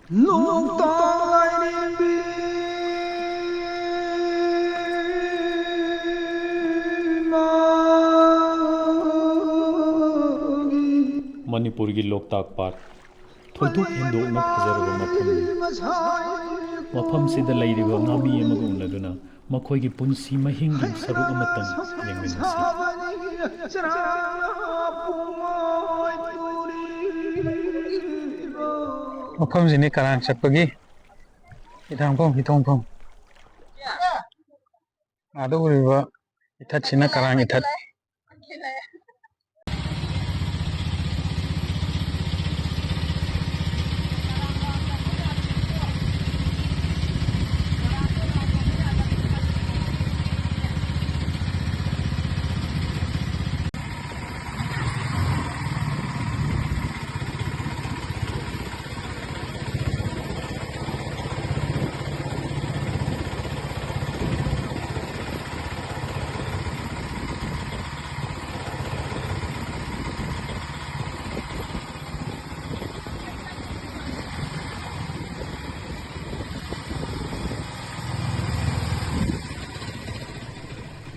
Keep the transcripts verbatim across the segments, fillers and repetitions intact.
ꯂꯣꯛꯇꯥꯛ ꯂꯥꯏꯔꯦꯝꯕꯤ ꯃꯥꯒꯤ ꯃꯅꯤꯄꯨꯔꯒꯤ ꯂꯣꯛꯇꯥꯛ ꯄꯥꯠ ꯊꯣꯏꯗꯣꯛ ꯍꯦꯟꯗꯣꯛꯅ ꯐꯖꯔꯕ ꯃꯐꯝꯅꯤ꯫ ꯃꯐꯝꯁꯤꯗ ꯂꯩꯔꯤꯕ ꯉꯥꯃꯤ ꯑꯃꯒ ꯎꯅꯗꯨꯅ ꯃꯈꯣꯏꯒꯤ ꯄꯨꯟꯁꯤ ꯃꯍꯤꯡꯒꯤ ꯁꯔꯨꯛ ꯑꯃꯇꯪ ꯌꯦꯡꯃꯤꯟꯅꯁꯤ꯫ ꯃꯐꯝꯁꯤꯅꯤ ꯀꯔꯥꯡ ꯆꯠꯄꯒꯤ ꯍꯤꯊꯥꯡꯐꯝ, ꯍꯤꯊꯣꯡꯐꯝ꯫ ꯑꯥꯗ ꯎꯔꯤꯕ ꯏꯊꯠꯁꯤꯅ ꯀꯔꯥꯡ ꯏꯊꯠ꯫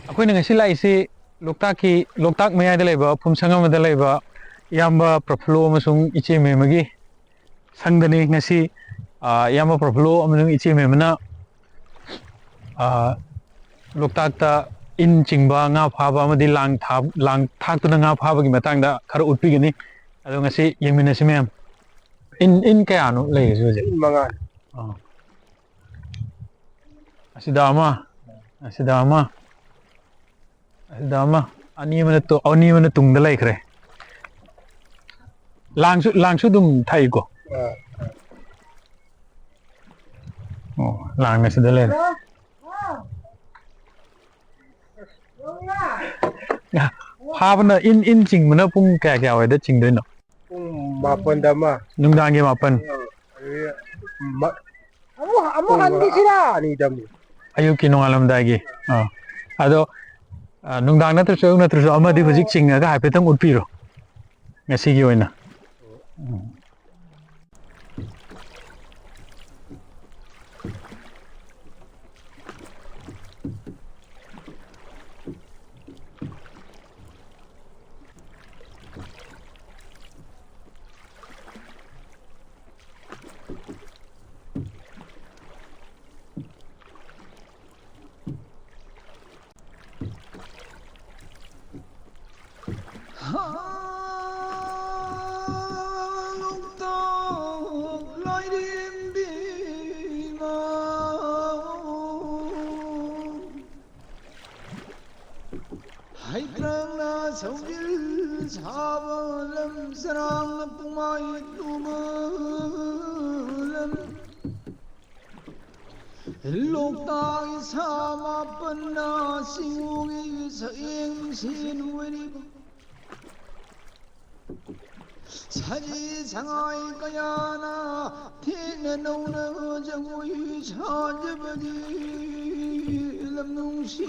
ꯑꯩꯈꯣꯏꯅ ꯉꯁꯤ ꯂꯥꯛꯏꯁꯤ ꯂꯣꯛꯇꯥꯛꯀꯤ, ꯂꯣꯛꯇꯥꯛ ꯃꯌꯥꯏꯗ ꯂꯩꯕ ꯐꯨꯝꯁꯪ ꯑꯃꯗ ꯂꯩꯕ ꯏꯌꯥꯝꯕ ꯄ꯭ꯔꯐꯨꯜꯂꯣ ꯑꯃꯁꯨꯡ ꯏꯆꯦ ꯃꯦꯝꯃꯒꯤ ꯁꯪꯗꯅꯤ꯫ ꯉꯁꯤ, ꯑ, ꯏꯌꯥꯝꯕ ꯄ꯭ꯔꯐꯨꯜꯂꯣ ꯑꯃꯁꯨꯡ ꯏꯆꯦ ꯃꯦꯝꯃꯅ, ꯑ, ꯂꯣꯛꯇꯥꯛꯇ ꯏꯟ ꯆꯤꯡꯕ, ꯉꯥ ꯐꯥꯕ ꯑꯃꯗꯤ ꯂꯥꯡ ꯊꯥ-, ꯂꯥꯡ ꯊꯥꯛꯇꯨꯅ ꯉꯥ ꯐꯥꯕꯒꯤ ꯃꯇꯥꯡꯗ ꯈꯔ ꯎꯠꯄꯤꯒꯅꯤ꯫ ꯑꯗꯣ ꯉꯁꯤ ꯌꯦꯡꯃꯤꯟꯅꯁꯤ ꯃꯌꯥꯝ꯫ ꯏꯟ, ꯏꯟ ꯀꯌꯥꯅꯣ ꯂꯩꯔꯤꯁꯦ ꯍꯧꯖꯤꯛ? ꯏꯟ ꯃꯉꯥꯅꯤ꯫ ꯑꯥ꯫ ꯑꯁꯤꯗ ꯑꯃ, ꯑꯁꯤꯗ ꯑꯃ, ꯑꯁꯤꯗ ꯑꯃ, ꯑꯅꯤ ꯑꯃꯅ ꯇꯨ-, ꯑꯅꯤ ꯑꯃꯅ ꯇꯨꯡꯗ ꯂꯩꯈ꯭ꯔꯦ꯫ ꯂꯥꯡꯁꯨ, ꯂꯥꯡꯁꯨ ꯑꯗꯨꯝ ꯊꯥꯛꯏꯀꯣ? ꯑꯥ꯫ ꯑꯣ, ꯂꯥꯡꯅ ꯁꯤꯗ ꯂꯩꯔꯦ꯫ ꯐꯥꯕꯅ, ꯏꯟ, ꯏꯟ ꯆꯤꯡꯕꯅ ꯄꯨꯡ ꯀꯌꯥ, ꯀꯌꯥꯋꯥꯏꯗ ꯆꯤꯡꯗꯣꯏꯅꯣ? ꯄꯨꯡ ꯃꯥꯄꯟꯗ ꯑꯃ꯫ ꯅꯨꯡꯗꯥꯡꯒꯤ ꯃꯥꯄꯟ? ꯑ, ꯑꯗꯒꯤ ꯃ-, ꯑꯃꯨꯛ, ꯑꯃꯨꯛ ꯄꯨꯡ ꯍꯟꯈꯤꯁꯤꯔꯥ? ꯑꯅꯤꯗ ꯑꯃꯨꯛ꯫ ꯑꯌꯨꯛꯀꯤ ꯅꯣꯡꯉꯥꯜꯂꯝꯗꯥꯏꯒꯤ꯫ ꯑꯥ꯫ ꯑꯗꯣ, ꯑ, ꯅꯨꯡꯗꯥꯡ ꯅꯠꯇ꯭ꯔꯁꯨ, ꯑꯌꯨꯛ ꯅꯠꯇ꯭ꯔꯁꯨ, ꯑꯃꯗꯤ ꯍꯧꯖꯤꯛ ꯆꯤꯡꯉꯒ ꯍꯥꯏꯐꯦꯠꯇꯪ ꯎꯠꯄꯤꯔꯣ, ꯉꯁꯤꯒꯤ ꯑꯣꯏꯅ꯫ ꯎꯝ꯫ ꯍꯩꯇ꯭ꯔꯪꯅ ꯁꯧꯖꯤꯜ ꯁꯥꯕ ꯂꯝ, ꯆꯔꯥꯡꯅ ꯄꯨꯡꯃꯥꯏ ꯇꯨꯕ ꯂꯝ, ꯂꯣꯛꯇꯥꯛ ꯏꯁꯥ ꯃꯥꯄꯟꯅ ꯆꯤꯡꯉꯨꯒꯤ ꯁꯛꯌꯦꯡ ꯁꯦꯟ ꯑꯣꯏꯔꯤꯕ, ꯁꯖꯤ ꯁꯉꯥꯏ ꯀꯌꯥꯅ ꯊꯦꯡꯅ ꯅꯧꯅ ꯖꯒꯣꯏ ꯁꯥꯖꯕꯒꯤ ꯂꯝ ꯅꯨꯡꯁꯤ꯫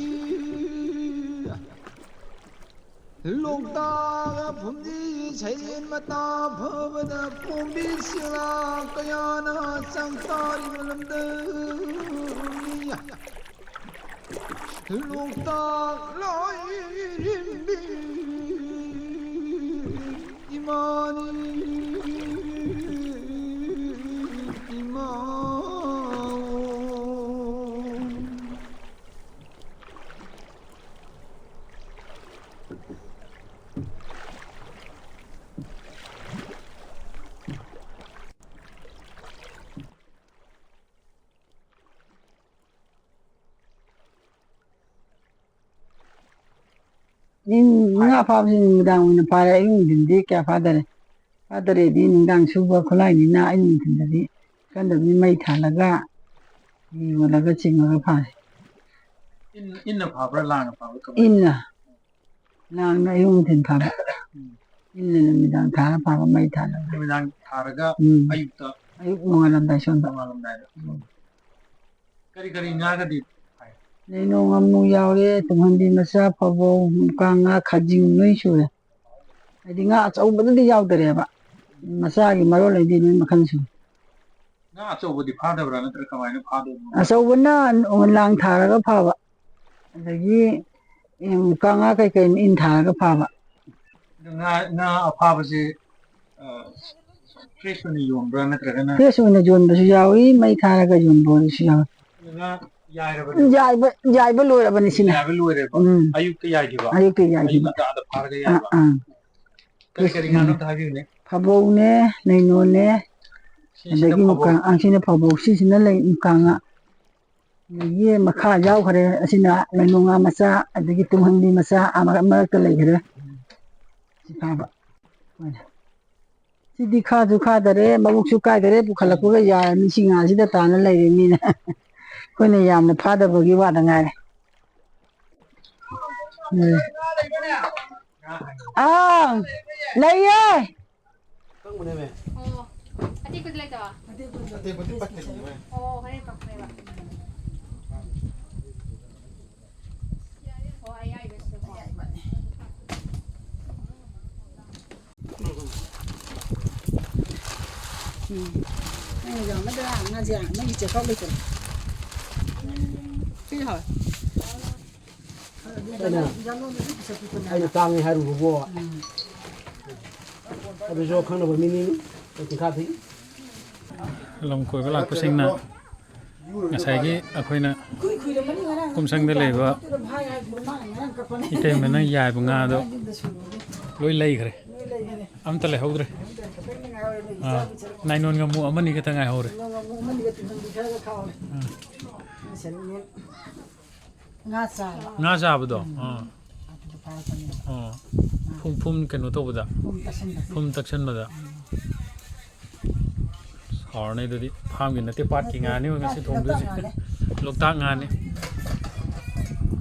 ꯂꯣꯛꯇꯥꯛ ꯐꯨꯝꯗꯤ ꯁꯩꯔꯦꯟ ꯃꯇꯥ ꯐꯕꯗ ꯄꯣꯝꯕꯤ ꯆꯦꯛꯂꯥ ꯀꯌꯥꯅ ꯆꯥꯛꯇꯥꯔꯤꯕ ꯂꯝꯗꯝꯅꯤ꯫ ꯂꯣꯛꯇꯥꯛ ꯂꯥꯏꯔꯦꯝꯕꯤ ꯏꯃꯥꯅꯤ, ꯏꯃꯥ꯫ ꯅꯤꯡ-, ꯉꯥ ꯐꯥꯕꯁꯤ ꯅꯨꯃꯤꯗꯥꯡ ꯑꯣꯏꯅ ꯐꯥꯔꯦ, ꯑꯌꯨꯛ ꯅꯨꯡꯊꯤꯟꯗꯤ ꯀꯌꯥ ꯐꯥꯗꯔꯦ꯫ ꯐꯥꯗꯔꯦꯗꯤ ꯅꯨꯡꯗꯥꯡ ꯁꯨꯕ ꯈꯨꯠꯂꯥꯏꯅꯤꯅ ꯑꯌꯨꯛ ꯅꯨꯡꯊꯤꯟꯗꯗꯤ ꯀꯟꯗꯕꯅꯤ, ꯃꯩ ꯊꯥꯜꯂꯒ, ꯌꯣꯜꯂꯒ ꯆꯤꯡꯉꯒ ꯐꯥꯔꯦ꯫ ꯏꯟ-, ꯏꯟꯅ ꯐꯥꯕ꯭ꯔꯥ, ꯂꯥꯡꯅ ꯐꯥꯕ꯭ꯔꯥ, ꯀꯃꯥꯏꯅ? ꯏꯟꯅ꯫ ꯂꯥꯡꯅ ꯑꯌꯨꯛ ꯅꯨꯡꯊꯤꯟ ꯐꯥꯕ꯫ ꯎꯝ꯫ ꯏꯟꯅ ꯅꯨꯃꯤꯗꯥꯡ ꯊꯥꯔ ꯐꯥꯕ, ꯃꯩ ꯊꯥꯜꯂꯒ꯫ ꯅꯨꯃꯤꯗꯥꯡ ꯊꯥꯔꯒ ꯎꯝ꯫ ꯑꯌꯨꯛꯇ? ꯑꯌꯨꯛ ꯅꯣꯡꯉꯥꯜꯂꯝꯗꯥꯏ ꯁꯣꯝꯗ꯫ ꯅꯣꯡꯉꯥꯜꯂꯝꯗꯥꯏꯗ꯫ ꯎꯝ꯫ ꯀꯔꯤ ꯀꯔꯤ ꯉꯥꯒꯗꯤ ꯐꯥꯏ? ꯂꯩꯅꯣꯡ, ꯉꯥꯃꯨ ꯌꯥꯎꯔꯦ, ꯇꯨꯡꯍꯟꯕꯤ ꯃꯆꯥ, ꯐꯥꯕꯧ, ꯃꯨꯀꯥ ꯉꯥ, ꯈꯥꯖꯤꯡ ꯂꯣꯏ ꯁꯨꯔꯦ꯫ ꯍꯥꯏꯗꯤ ꯉꯥ ꯑꯆꯧꯕꯗꯨꯗꯤ ꯌꯥꯎꯗꯔꯦꯕ꯫ ꯃꯆꯥꯒꯤ ꯃꯔꯣꯜ ꯂꯩꯗꯤ ꯂꯣꯏ ꯃꯈꯜ ꯁꯨꯏ꯫ ꯉꯥ ꯑꯆꯧꯕꯗꯤ ꯐꯥꯗꯕ꯭ꯔꯥ, ꯅꯠꯇ꯭ꯔꯒ ꯀꯃꯥꯏꯅ ꯐꯥꯗꯣꯏꯅꯣ? ꯑꯆꯧꯕꯅ ꯂꯥꯡ ꯊꯥꯔꯒ ꯐꯥꯕ, ꯑꯗꯒꯤ, ꯎꯝ, ꯃꯨꯀꯥ ꯉꯥ ꯀꯩꯀꯩꯅ ꯏꯟ ꯊꯥꯔꯒ ꯐꯥꯕ꯫ ꯑꯗꯨ ꯉꯥ, ꯉꯥ ꯑꯐꯥꯕꯁꯦ, ꯑ, fresh ꯑꯣꯏꯅ ꯌꯣꯟꯕ꯭ꯔꯥ, ꯅꯠꯇ꯭ꯔꯒꯅ? Fresh ꯑꯣꯏꯅ ꯌꯣꯟꯕꯁꯨ ꯌꯥꯎꯏ, ꯃꯩ ꯊꯥꯔꯒ ꯌꯣꯟꯕꯁꯨ ꯌꯥꯎꯏ꯫ ꯑꯗꯨ ꯉꯥ ꯌꯥꯏꯔꯕꯅꯦꯕ? ꯌꯥꯏꯕ, ꯌꯥꯏꯕ ꯂꯣꯏꯔꯕꯅꯤ ꯁꯤꯅ꯫ ꯌꯥꯏꯕ ꯂꯣꯏꯔꯦꯕ? ꯎꯝ꯫ ꯑꯌꯨꯛꯇ ꯌꯥꯏꯈꯤꯕ? ꯑꯌꯨꯛꯇ ꯌꯥꯏꯈꯤꯕ꯫ ꯑꯌꯨꯛ ꯉꯟꯇꯥꯗ ꯐꯥꯔꯒ ꯑꯥ, ꯌꯥꯏꯕ? ꯑꯥ꯫ ꯀꯔꯤ ꯀꯔꯤ ꯉꯥꯅꯣ ꯑꯝꯇ ꯍꯥꯏꯕꯤꯌꯨꯅꯦ? ꯐꯥꯕꯧꯅꯦ, ꯂꯩꯅꯣꯅꯦ, ꯑꯗꯒꯤ ꯐꯧꯕꯣꯛ꯫ ꯃꯨꯀꯥ, ꯑꯪ, ꯁꯤꯅ ꯐꯧꯕꯣꯛ, ꯁꯤꯁꯤꯅ ꯂꯩ ꯃꯨꯀꯥ ꯉꯥ꯫ ꯑꯗꯒꯤ ꯃꯈꯥ ꯌꯥꯎꯈ꯭ꯔꯦ, ꯑꯁꯤꯅ ꯂꯩꯅꯨꯡ ꯉꯥ ꯃꯆꯥ, ꯑꯗꯒꯤ ꯇꯨꯡꯍꯟꯕꯤ ꯃꯆꯥ, ꯑꯥ, ꯃꯔꯛ, ꯃꯔꯛꯇ ꯂꯩꯈ꯭ꯔꯦ꯫ ꯁꯤ ꯐꯥꯕ꯫ ꯁꯤꯗꯤ ꯈꯥꯁꯨ ꯈꯥꯗꯔꯦ, ꯃꯕꯨꯛꯁꯨ ꯀꯥꯏꯗꯔꯦ, ꯄꯨꯈꯠꯂꯛꯄꯒ ꯌꯥꯔꯅꯤ꯫ ꯁꯤ ꯉꯥꯁꯤꯗ ꯇꯥꯅ ꯂꯩꯔꯦ ꯃꯤꯅ꯫ ꯑꯩꯈꯣꯏꯅ ꯌꯥꯝꯅ ꯐꯥꯗꯕꯒꯤ ꯋꯥꯗ ꯉꯥꯏꯔꯦ꯫ ꯎꯝ꯫ ꯑꯥ, ꯂꯩꯌꯦ꯫ ꯑꯣ, ꯑꯇꯦꯛꯄꯗꯤ ꯂꯩꯇꯕ? ꯑꯇꯦꯛꯄꯗꯤ ꯄꯠꯈꯤꯕꯅꯦ꯫ ꯑꯣ, ꯍꯣꯔꯦꯟ ꯀꯛꯄꯅꯦꯕ꯫ ꯑꯣ, ꯑꯌꯥꯏꯕꯁꯤꯗꯀꯣ꯫ ꯎꯝ꯫ ꯅꯪ ꯌꯥꯝꯒꯗ꯭ꯔꯥ? ꯉꯥꯁꯦ ꯅꯪꯒꯤ ꯆꯦꯈꯥꯎ ꯂꯩꯇ꯭ꯔꯣ? ꯁꯤ ꯍꯥꯎꯋꯦ꯫ ꯑꯩꯅ, ꯑꯩꯅ ꯇꯥꯡꯉꯦ ꯍꯥꯏꯔꯨꯕꯕꯨ꯫ ꯎꯝ꯫ ꯑꯗꯨꯁꯨ ꯈꯪꯅꯕ ꯃꯤꯅꯤ, ꯑꯩ ꯆꯤꯡꯈꯥꯗꯒꯤ꯫ ꯂꯝ ꯀꯣꯏꯕ ꯂꯥꯛꯄꯁꯤꯡꯅ ꯉꯁꯥꯏꯒꯤ ꯑꯩꯈꯣꯏꯅ ꯈꯨꯝꯁꯪꯗ ꯂꯩꯕ ꯏꯇꯩꯃꯅ ꯌꯥꯏꯕ ꯉꯥꯗꯣ ꯂꯣꯏ ꯂꯩꯈ꯭ꯔꯦ꯫ ꯑꯝꯇ ꯂꯩꯍꯧꯗ꯭ꯔꯦ꯫ ꯑꯥ, ꯅꯥꯏꯅꯣꯟ ꯉꯥꯃꯨ ꯑꯃꯅꯤ ꯈꯛꯇ ꯉꯥꯏꯍꯧꯔꯦ꯫ ꯑꯥ꯫ ꯉꯥ ꯆꯥꯕ꯫ ꯉꯥ ꯆꯥꯕꯗꯣ? ꯎꯝ꯫ ꯑꯥ꯫ ꯑꯗꯨꯗ ꯐꯥꯔꯛꯄꯅꯦꯕ꯫ ꯑꯣ꯫ ꯐꯨꯝ, ꯐꯨꯝ ꯀꯩꯅꯣ ꯇꯧꯕꯗ? ꯐꯨꯝ ꯇꯛꯁꯟꯕꯗ꯫ ꯐꯨꯝ ꯇꯛꯁꯟꯕꯗ꯫ ꯎꯝ꯫ ꯍꯥꯎꯔꯅꯤ ꯑꯗꯨꯗꯤ꯫ ꯐꯥꯝꯒꯤ ꯅꯠꯇꯦ, ꯄꯥꯠꯀꯤ ꯅꯠꯇꯦ, ꯉꯥꯅꯤ ꯉꯁꯤ ꯄꯥꯠꯀꯤ ꯊꯣꯡꯗꯣꯏꯁꯦ꯫ ꯂꯣꯛꯇꯥꯛ ꯉꯥꯅꯦ꯫ ꯂꯣꯛꯇꯥꯛ ꯉꯥꯅꯤ꯫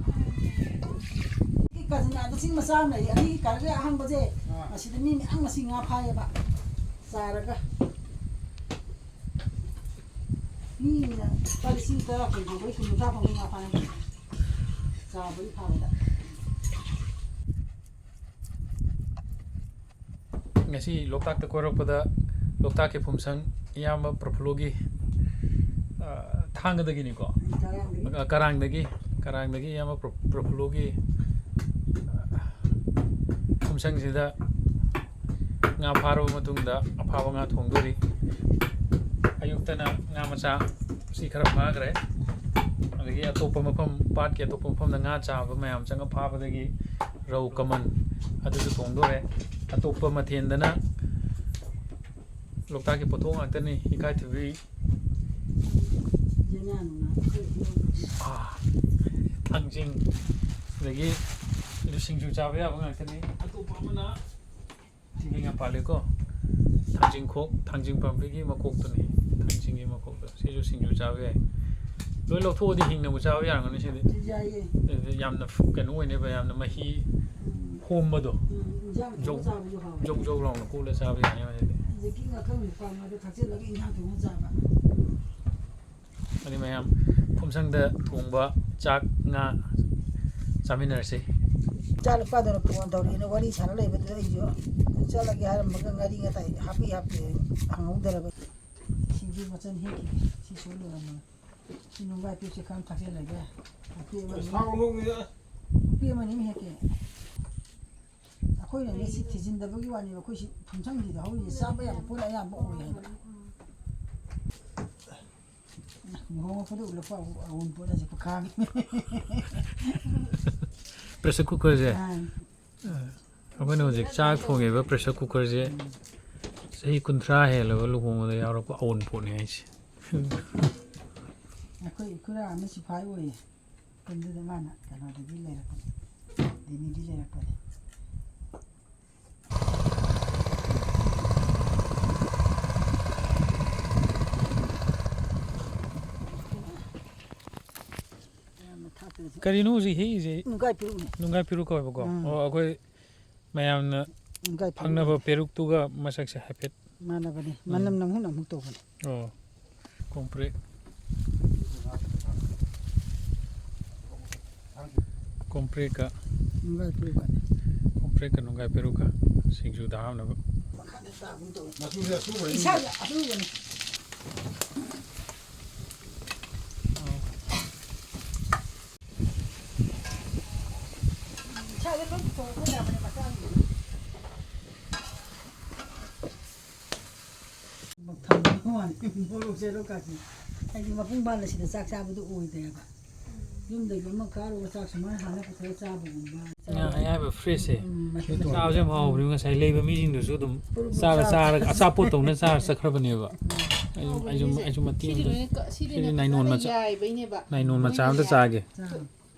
ꯁꯤ ꯀꯥꯆꯤꯟ ꯃꯌꯥꯗ ꯆꯤꯡ ꯃꯆꯥ ꯑꯃ ꯂꯩ꯫ ꯑꯅꯤꯒꯤ ꯀꯥꯔꯛꯁꯦ ꯑꯍꯥꯡꯕꯁꯦ, ꯑꯥ꯫ ꯑꯁꯤꯗ ꯃꯤ ꯃꯌꯥꯝ ꯉꯁꯤ ꯉꯥ ꯐꯥꯏꯌꯦꯕ꯫ ꯆꯥꯔꯒ꯫ ꯃꯤꯅ ꯂꯨꯄꯥ ꯂꯤꯁꯤꯡ ꯇꯔꯥ ꯀꯨꯟ ꯐꯪꯕꯩ, ꯀꯨꯟ ꯀꯨꯟꯊ꯭ꯔꯥ ꯐꯪꯕꯩ ꯉꯥ ꯐꯥꯅꯩ꯫ ꯆꯥꯕꯒꯤ ꯐꯥꯕꯗ꯫ ꯉꯁꯤ ꯂꯣꯛꯇꯥꯛꯇ ꯀꯣꯏꯔꯛꯄꯗ ꯂꯣꯛꯇꯥꯛꯀꯤ ꯐꯨꯝꯁꯪ ꯏꯌꯥꯝꯕ ꯄ꯭ꯔꯐꯨꯜꯂꯣꯒꯤ, ꯑ, ꯊꯥꯡꯒꯗꯒꯤꯅꯤꯀꯣ? ꯀꯔꯥꯡꯗꯒꯤ꯫ ꯑ, ꯀꯔꯥꯡꯗꯒꯤ, ꯀꯔꯥꯡꯗꯒꯤ ꯏꯌꯥꯝꯕ ꯄ꯭ꯔ-, ꯄ꯭ꯔꯐꯨꯜꯂꯣꯒꯤ, ꯑ, ꯐꯨꯝꯁꯪꯁꯤꯗ ꯉꯥ ꯐꯥꯔꯕ ꯃꯇꯨꯡꯗ ꯑꯐꯥꯕ ꯉꯥ ꯊꯣꯡꯗꯣꯔꯤ꯫ ꯑꯌꯨꯛꯇꯅ ꯉꯥ ꯃꯆꯥ ꯁꯤ ꯈꯔ ꯐꯥꯈ꯭ꯔꯦ꯫ ꯑꯗꯒꯤ ꯑꯇꯣꯞꯄ ꯃꯐꯝ, ꯄꯥꯠꯀꯤ ꯑꯇꯣꯞꯄ ꯃꯐꯝꯗ ꯉꯥ ꯆꯥꯕ ꯃꯌꯥꯝ ꯆꯪꯉ ꯐꯥꯕꯗꯒꯤ ꯔꯧ ꯀꯃꯟ ꯑꯗꯨꯁꯨ ꯊꯣꯡꯗꯣꯔꯦ꯫ ꯑꯇꯣꯞꯄ ꯃꯊꯦꯜꯗꯅ ꯂꯣꯛꯇꯥꯛꯀꯤ ꯄꯣꯠꯊꯣꯛ ꯉꯥꯛꯇꯅꯤ, ꯏꯀꯥꯏꯊꯕꯤ, ꯊꯥꯡꯖꯤꯡ, ꯑꯗꯒꯤ ꯑꯗꯨ ꯁꯤꯡꯖꯨ ꯆꯥꯕ ꯌꯥꯕ ꯉꯥꯛꯇꯅꯤ꯫ ꯑꯇꯣꯞꯄ ꯑꯃꯅ ꯊꯥꯡꯖꯤꯡ ꯌꯥꯝ ꯄꯥꯜꯂꯤꯀꯣ꯫ ꯊꯥꯡꯖꯤꯡ ꯈꯣꯛ, ꯊꯥꯡꯖꯤꯡ ꯄꯥꯝꯕꯤꯒꯤ ꯃꯈꯣꯛꯇꯨꯅꯤ꯫ ꯊꯥꯡꯖꯤꯡꯒꯤ ꯃꯈꯣꯛꯇꯣ꯫ ꯁꯤꯁꯨ ꯁꯤꯡꯖꯨ ꯆꯥꯕ ꯌꯥꯏ꯫ ꯂꯣꯏ ꯂꯧꯊꯣꯛꯑꯗꯤ ꯍꯤꯡꯅꯕꯨ ꯆꯥꯕ ꯌꯥꯔꯝꯒꯅꯤ ꯁꯤꯗꯤ꯫ ꯌꯥꯏꯌꯦ꯫ ꯑꯗꯨꯗꯤ ꯌꯥꯝꯅ ꯀꯩꯅꯣ ꯑꯣꯏꯅꯦꯕ, ꯌꯥꯝꯅ ꯃꯍꯤ ꯎꯝ꯫ ꯍꯣꯝꯕꯗꯣ꯫ ꯎꯝ, ꯏꯟꯖꯥꯡ ꯊꯣꯡꯕ ꯖꯧ-, ꯆꯥꯕꯁꯨ ꯍꯥꯎꯋꯦ꯫ ꯖꯧ ꯖꯧ ꯂꯥꯎꯅ ꯀꯣꯠꯂ ꯆꯥꯕ ꯌꯥꯅꯦꯕ ꯁꯤꯗꯤ꯫ ꯍꯧꯖꯤꯛꯀꯤ ꯉꯥꯀꯪ ꯃꯄꯥꯟꯒꯗꯣ ꯊꯥꯛꯆꯤꯜꯂꯒ ꯏꯟꯖꯥꯡ ꯊꯣꯡꯉ ꯆꯥꯕ꯫ ꯑꯗꯨꯗꯤ ꯃꯌꯥꯝ ꯐꯨꯝꯁꯪꯗ ꯊꯣꯡꯕ ꯆꯥꯛ ꯉꯥ ꯆꯥꯃꯤꯟꯅꯔꯁꯤ꯫ ꯏꯆꯥ ꯅꯨꯄꯥꯗꯨꯅ ꯐꯣꯟ ꯇꯧꯔꯛꯑꯦꯅ ꯋꯥꯔꯤ ꯁꯥꯟꯅ ꯂꯩꯕꯗꯨꯗ ꯑꯩꯁꯨ ꯆꯠꯂꯒꯦ ꯍꯥꯏꯔꯝꯃꯒ ꯉꯥꯔꯤ ꯉꯇꯥꯏ ꯍꯥꯞꯄꯤ ꯍꯥꯞꯇꯦ ꯍꯪꯍꯧꯗꯔꯕ꯫ ꯁꯤꯡꯖꯨ ꯃꯆꯜ ꯍꯦꯛꯈꯤꯒꯦ꯫ ꯁꯤ ꯁꯣꯏ ꯂꯣꯏꯔꯝꯃꯒ꯫ ꯁꯤ ꯅꯨꯡꯒꯥꯏ ꯄꯤꯛꯁꯦ ꯈꯔ ꯊꯥꯛꯆꯤꯜꯂꯒꯦ꯫ ꯃꯄꯤ ꯑꯃ ꯑꯅꯤ-, ꯁꯥꯎ ꯅꯣꯛꯅꯤꯡꯉꯦ꯫ ꯃꯄꯤ ꯑꯃ ꯑꯅꯤ ꯑꯃ ꯍꯦꯛꯀꯦ꯫ ꯑꯩꯈꯣꯏꯅꯅꯦ ꯁꯤ ꯊꯤꯖꯤꯟꯗꯕꯒꯤ ꯋꯥꯅꯦꯕ꯫ ꯑꯩꯈꯣꯏ ꯁꯤ ꯐꯨꯝꯁꯪꯁꯤꯗ ꯍꯧꯔꯤꯁꯦ ꯆꯥꯕ ꯌꯥꯕ ꯄꯣꯠ ꯑꯌꯥꯝꯕ ꯑꯣꯏ ꯍꯥꯏꯕ꯫ ꯂꯨꯍꯣꯡꯉꯛꯄꯗ ꯎꯠꯂꯛꯄ ꯑꯎ-, ꯑꯎꯟꯄꯣꯠ ꯑꯁꯦ ꯄꯨꯈꯥꯝ꯫ Pressure cookerꯁꯦ꯫ ꯑꯥ꯫ ꯑꯩꯈꯣꯏꯅ ꯍꯧꯖꯤꯛ ꯆꯥꯛ ꯊꯣꯡꯉꯤꯕ pressure cookerꯁꯦ ꯆꯍꯤ ꯀꯨꯟꯊ꯭ꯔꯥ ꯍꯦꯜꯂꯕ ꯂꯨꯍꯣꯡꯕꯗ ꯌꯥꯎꯔꯛꯄ ꯑꯎꯟꯄꯣꯠꯅꯤ ꯍꯥꯏꯁꯦ꯫ ꯑꯩꯈꯣꯏ ꯏꯈꯨꯔꯥ ꯑꯃ ꯁꯤꯐꯥꯏ ꯑꯣꯏꯌꯦ꯫ ꯃꯇꯝꯗꯨꯗ ꯃꯥꯅ ꯀꯩꯅꯣꯗꯒꯤ ꯂꯩꯔꯛꯄꯅꯦ, ꯗꯦꯜꯂꯤꯗꯒꯤ ꯂꯩꯔꯛꯄꯅꯦ꯫ ꯌꯥꯝꯅ ꯊꯥꯛꯇ꯭ꯔꯁꯨ꯫ ꯀꯔꯤꯅꯣ ꯍꯧꯖꯤꯛ ꯍꯦꯛꯏꯁꯦ? ꯅꯨꯡꯒꯥꯏ ꯄꯤꯔꯨꯛꯅꯦ꯫ ꯅꯨꯡꯒꯥꯏ ꯄꯤꯔꯨꯛ ꯀꯧꯋꯦꯕꯀꯣ꯫ ꯎꯝ꯫ ꯑꯣ, ꯑꯩꯈꯣꯏ ꯃꯌꯥꯝꯅ ꯅꯨꯡꯒꯥꯏ ꯄꯤꯔꯨꯛ ꯐꯪꯅꯕ ꯍꯥꯏ꯫ ꯄꯦꯔꯨꯛꯇꯨꯒ ꯃꯁꯛꯁꯦ ꯍꯥꯏꯐꯦꯠ꯫ ꯃꯥꯟꯅꯕꯅꯦ꯫ ꯎꯝ꯫ ꯃꯅꯝ ꯅꯝꯍꯨꯛ ꯅꯝꯍꯨꯛ ꯇꯧꯕꯅꯦ꯫ ꯑꯣ꯫ ꯀꯣꯝꯄ꯭ꯔꯦꯛ꯫ ꯀꯣꯝꯄ꯭ꯔꯦꯛꯀ꯫ ꯅꯨꯡꯒꯥꯏ ꯄꯤꯔꯨꯛꯀꯅꯤ꯫ ꯀꯣꯝꯄ꯭ꯔꯦꯛꯀ ꯅꯨꯡꯒꯥꯏ ꯄꯦꯔꯨꯛꯀ ꯁꯤꯡꯖꯨꯗ ꯍꯥꯞꯅꯕ꯫ ꯃꯈꯥꯗ ꯇꯥꯒꯨꯝ ꯇꯧꯋꯦ꯫ ꯃꯆꯨꯁꯦ ꯑꯁꯨꯕꯅꯤ꯫ ꯏꯁꯥꯁꯦ ꯑꯁꯨꯕꯅꯤ꯫ ꯏꯁꯥꯁꯦ ꯂꯣꯏ ꯄꯨꯊꯣꯛꯑꯒ ꯌꯥꯕꯅꯦ ꯃꯆꯥꯒꯤꯗꯤ꯫ ꯊꯝꯕ ꯋꯥꯅꯤ, ꯃꯣꯔꯣꯛꯁꯦ ꯂꯣꯏ ꯀꯥꯁꯤ꯫ ꯑꯩꯗꯤ ꯃꯄꯨꯡ ꯐꯥꯅ ꯁꯤꯗ ꯆꯥꯛ ꯆꯥꯕꯗꯨ ꯑꯣꯏꯗ꯭ꯔꯦꯕ꯫ ꯌꯨꯝꯗꯒꯤ ꯑꯃ ꯀꯥꯔꯨꯕ ꯆꯥꯛ ꯁꯨꯃꯥꯏꯅ ꯍꯥꯟꯅ ꯄꯨꯊꯣꯛꯑ ꯆꯥꯕꯒꯨꯝꯕ꯫ ꯉꯥ ꯑꯌꯥꯏꯕ ꯐ꯭ꯔꯦꯁꯁꯦ ꯎꯝ, ꯃꯍꯤ ꯆꯥꯕꯁꯦ ꯌꯥꯝ ꯍꯥꯎꯕꯅꯦ꯫ ꯉꯁꯥꯏ ꯂꯩꯕ ꯃꯤꯁꯤꯡꯗꯨꯁꯨ ꯑꯗꯨꯝ ꯄꯨꯔꯨꯞ ꯄꯨꯔꯨꯞ ꯆꯥꯔ ꯆꯥꯕ꯫ ꯆꯥꯔꯒ ꯑꯆꯥꯄꯣꯠꯇꯧꯅ ꯆꯥꯔ ꯆꯠꯈ꯭ꯔꯕꯅꯦꯕ꯫ ꯑꯩꯁꯨ, ꯑꯩꯁꯨ, ꯑꯩꯁꯨ ꯃꯇꯦꯛ ꯁꯤꯗꯤ ꯑꯝꯇ꯫ ꯂꯣꯏꯅ ꯀ-, ꯁꯤꯗꯤ ꯁꯤꯗꯤ ꯂꯣꯏꯅ ꯅꯥꯏꯅꯣꯟ ꯐꯖꯅ ꯃꯆꯥ, ꯌꯥꯏꯕꯩꯅꯦꯕ꯫ ꯅꯥꯏꯅꯣꯟ ꯃꯆꯥ ꯑꯝꯇ ꯆꯥꯒꯦ꯫ ꯆꯥ꯫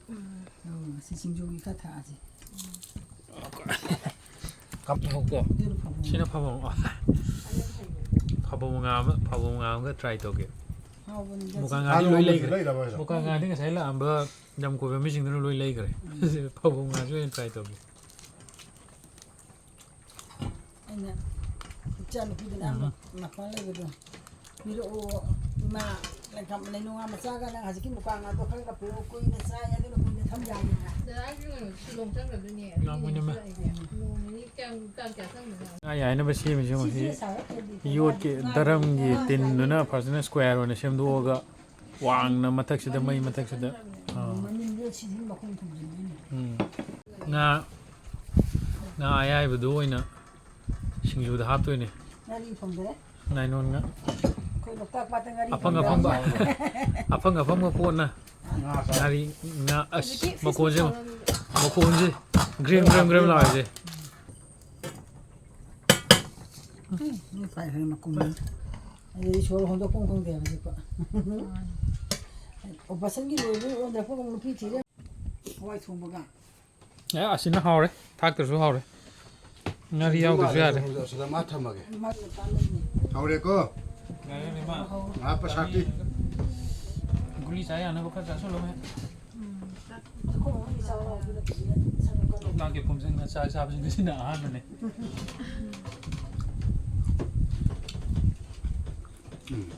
ꯎꯝ, ꯁꯤ ꯁꯤꯡꯖꯨꯒꯤ ꯈꯔ ꯊꯥꯛꯑꯁꯤ꯫ ꯀꯞꯊꯣꯛꯇꯣ꯫ ꯑꯗꯨꯅ ꯐꯕꯅꯤ꯫ ꯁꯤꯅ ꯐꯕ ꯑꯃ꯫ ꯐꯕꯧ ꯉꯥ ꯑꯃ, ꯐꯕꯧ ꯉꯥ ꯑꯃꯒ try ꯇꯧꯒꯦ꯫ ꯍꯥꯎꯕꯅꯤꯗ꯫ ꯃꯨꯀꯥ ꯁꯤ ꯉꯥꯗꯤ ꯂꯣꯏ ꯂꯩꯈ꯭ꯔꯦ꯫ ꯂꯩꯔꯕ ꯍꯥꯏꯁꯦ? ꯃꯨꯀꯥ ꯉꯥꯗꯤ ꯉꯁꯥꯏ ꯂꯥꯛꯑꯝꯕ ꯂꯝ ꯀꯣꯏꯕ ꯃꯤꯁꯤꯡꯗꯨꯅ ꯂꯣꯏ ꯂꯩꯈ꯭ꯔꯦ꯫ ꯎꯝ꯫ ꯐꯕꯧ ꯉꯥꯁꯤ ꯑꯣꯏꯅ try ꯇꯧꯒꯦ꯫ ꯑꯩꯅ ꯏꯆꯥꯅꯨꯄꯤꯗꯨꯅ ꯑꯃ ꯎꯝ꯫ ꯃꯄꯥꯟ ꯂꯩꯕꯗꯣ꯫ ꯄꯤꯔꯛꯑꯣ, ꯏꯃꯥ, ꯂꯩꯈꯥꯝ-, ꯂꯩꯅꯨꯡꯉꯥ ꯃꯆꯥꯒ ꯅꯪ ꯍꯧꯖꯤꯛꯀꯤ ꯃꯨꯀꯥ ꯉꯥꯗꯣ ꯈꯔꯒ ꯄꯤꯔꯛꯑꯣ, ꯀꯨꯏꯅ ꯆꯥꯏ, ꯑꯗꯨꯅ ꯀꯨꯏꯅ ꯊꯝ ꯌꯥꯅꯤꯅ꯫ ꯗꯗꯥꯒꯤ ꯑꯣꯏꯅ ꯁꯤꯂꯣꯡ ꯆꯠꯈ꯭ꯔꯗꯣꯏꯅꯦ꯫ ꯂꯥꯛꯑꯣ, ꯏꯅꯝꯃ꯫ ꯅꯣꯡ ꯅꯤꯅꯤ ꯀꯌꯥꯝ, ꯇꯥꯡ ꯀꯌꯥ ꯆꯪꯗꯣꯏꯅꯣ? ꯉꯥ ꯌꯥꯏꯅꯕ ꯁꯦꯝꯃꯤꯁꯦ ꯃꯁꯤ ꯁꯤꯁꯦ ꯁꯥꯔ ꯀꯦꯖꯤ ꯌꯣꯠꯀꯤ ꯀꯨꯟꯊ꯭ꯔꯥ꯫ ꯗꯔꯝꯒꯤ ꯉꯥ ꯇꯤꯟꯗꯨꯅ ꯐꯖꯅ square ꯑꯣꯏꯅ ꯁꯦꯝꯗꯣꯛꯑꯒ ꯋꯥꯡꯅ ꯃꯊꯛꯁꯤꯗ, ꯃꯩ ꯃꯊꯛꯁꯤꯗ꯫ ꯑꯥ꯫ ꯃꯅꯤꯡꯗ ꯁꯤꯗꯤ ꯃꯈꯣꯡ ꯊꯝꯖꯤꯟꯗꯣꯏꯅꯦ꯫ ꯎꯝ꯫ ꯉꯥ, ꯉꯥ ꯑꯌꯥꯏꯕꯗꯨ ꯑꯣꯏꯅ ꯁꯤꯡꯖꯨꯗ ꯍꯥꯞꯇꯣꯏꯅꯦ꯫ ꯉꯥꯔꯤ ꯐꯪꯗꯔꯦ꯫ ꯅꯥꯏꯂꯣꯟ ꯉꯥ꯫ ꯑꯩꯈꯣꯏ ꯂꯣꯛꯇꯥꯛ ꯄꯥꯠꯇ ꯉꯥꯔꯤ ꯑꯐꯪ ꯐꯪꯗꯕ꯫ ꯑꯐꯪꯕ, ꯑꯐꯪ ꯑꯐꯪꯕ ꯄꯣꯠꯅ ꯉꯥ ꯆꯥ-, ꯉꯥꯔꯤ, ꯉꯥ, ꯑꯁ, ꯍꯧꯖꯤꯛꯀꯤ ꯃꯈꯣꯟꯁꯦ, ꯐꯤꯁ ꯃꯈꯣꯟꯁꯦ ꯒ꯭ꯔꯦꯝ ꯒ꯭ꯔꯦꯝ ꯒ꯭ꯔꯦꯝ ꯂꯥꯎꯔꯤꯁꯦ꯫ ꯎꯝ, ꯅꯣꯏ ꯄꯥꯏꯈ꯭ꯔꯦ ꯃꯈꯣꯟ꯫ ꯑꯗꯨꯗꯤ ꯁꯣꯔ ꯍꯣꯟꯗꯣꯛꯐꯝ ꯈꯪꯗꯦ ꯍꯧꯖꯤꯛꯄꯣ꯫ ꯃꯥꯅꯤ꯫ ꯑꯣꯄꯔꯦꯁꯟꯒꯤ ꯂꯣꯏꯕ ꯑꯣꯟꯗ꯭ꯔꯛꯄꯒꯨꯝ ꯅꯨꯄꯤ ꯊꯤꯔꯦ꯫ ꯍꯋꯥꯏ ꯊꯣꯡꯕꯒ꯫ ꯑꯦ, ꯑꯁꯤꯅ ꯍꯥꯎꯔꯦ꯫ ꯊꯥꯛꯇ꯭ꯔꯁꯨ ꯍꯥꯎꯔꯦ꯫ ꯉꯥꯔꯤ ꯌꯥꯎꯗ꯭ꯔꯁꯨ ꯌꯥꯔꯦ꯫ ꯑꯁꯤꯗ ꯃꯥ ꯊꯝꯃꯒꯦ꯫ ꯍꯧꯔꯦꯀꯣ? ꯌꯥꯔꯦꯅꯦ, ꯃꯥ꯫ ꯉꯥ ꯄꯩꯁꯥ ꯄꯤ꯫ ꯒꯨꯂꯤ ꯆꯥ ꯌꯥꯅꯕ ꯈꯔ ꯆꯥꯁꯜꯂꯣ, ꯃꯦ꯫ ꯂꯣꯛꯇꯥꯛꯀꯤ ꯐꯨꯝꯁꯤꯡꯅ ꯆꯥꯛ ꯆꯥꯕꯁꯤꯡ ꯉꯁꯤꯅ ꯑꯍꯥꯟꯕꯅꯦ꯫ ꯎꯝ꯫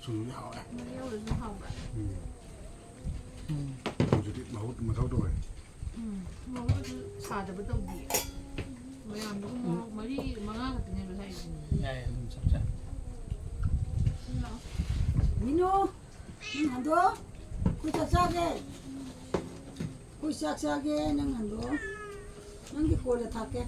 ꯁꯨꯝ ꯍꯥꯎꯔꯦ꯫ ꯉꯥꯔꯤ ꯌꯥꯎꯗ꯭ꯔꯁꯨ ꯍꯥꯎꯕ꯭ꯔꯥ? ꯎꯝ꯫ ꯎꯝ꯫ ꯍꯧꯖꯤꯛꯇꯤ ꯃꯍꯨꯠ ꯃꯊꯧ ꯇꯧꯔꯦ꯫ ꯎꯝ꯫ ꯃꯍꯨꯠꯁꯨ ꯁꯥꯗꯕ ꯇꯧꯗꯤꯌꯦ꯫ ꯃꯌꯥꯝꯗꯨꯒ ꯃꯣꯔꯣꯛ ꯃꯔꯤ ꯃꯉꯥ ꯈꯛꯇꯅꯦꯕ ꯁꯥꯏꯁꯦ꯫ ꯌꯥꯏ, ꯑꯗꯨꯝ ꯆꯞ ꯆꯥꯏ꯫ ꯁꯤ ꯂꯥꯛꯑꯣ꯫ ꯃꯤꯅꯨ, ꯅꯪ ꯍꯟꯗꯣ꯫ ꯑꯩꯈꯣꯏ ꯆꯥꯛ ꯆꯥꯒꯦ꯫ ꯑꯩꯈꯣꯏ ꯆꯥꯛ ꯆꯥꯒꯦ, ꯅꯪ ꯍꯟꯗꯣ꯫ ꯅꯪꯒꯤ ꯀꯣꯟꯅ ꯊꯥꯛꯀꯦ꯫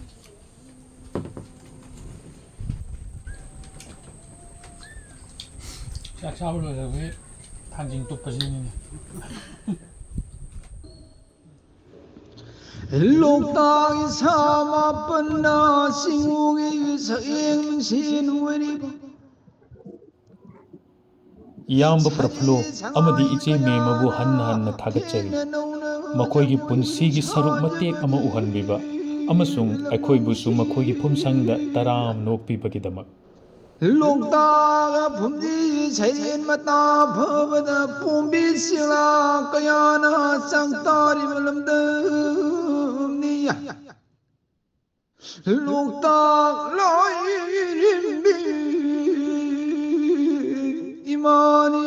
ꯆꯥꯛ ꯆꯥꯕ ꯂꯣꯏꯔꯕꯒꯤ ꯊꯥꯡꯖꯤꯡ ꯇꯨꯞꯄꯁꯤꯅꯤꯅꯦ꯫ ꯂꯣꯛꯇꯥꯛ ꯏꯁꯥ ꯃꯥꯄꯟꯅ ꯆꯤꯡꯉꯨꯒꯤ ꯁꯛꯌꯦꯡ ꯃꯤꯡꯁꯦꯟ ꯑꯣꯏꯔꯤꯕ ꯏꯌꯥꯝꯕ ꯄ꯭ꯔꯐꯨꯜꯂꯣ ꯑꯃꯗꯤ ꯏꯆꯦ ꯃꯦꯝꯃꯕꯨ ꯍꯟꯅ ꯍꯟꯅ ꯊꯥꯒꯠꯆꯔꯤ꯫ ꯃꯈꯣꯏꯒꯤ ꯄꯨꯟꯁꯤꯒꯤ ꯁꯔꯨꯛ ꯃꯇꯦꯛ ꯑꯃ ꯎꯍꯟꯕꯤꯕ ꯑꯃꯁꯨꯡ ꯑꯩꯈꯣꯏꯕꯨꯁꯨ ꯃꯈꯣꯏꯒꯤ ꯐꯨꯝꯁꯪꯗ ꯇꯔꯥꯝꯅ ꯑꯣꯛꯄꯤꯕꯒꯤꯗꯃꯛ꯫ ꯂꯣꯛꯇꯥꯛ ꯐꯨꯝꯗꯤ ꯁꯩꯔꯦꯡ ꯃꯇꯥ ꯐꯕꯗ ꯄꯣꯝꯕꯤ ꯆꯦꯂꯥ ꯀꯌꯥꯅ ꯆꯥꯛꯇꯥꯔꯤꯕ ꯂꯝꯗꯝꯅꯤ꯫ ꯂꯣꯛꯇꯥꯛ ꯂꯥꯏꯔꯦꯝꯕꯤ ꯏꯃꯥꯅꯤ꯫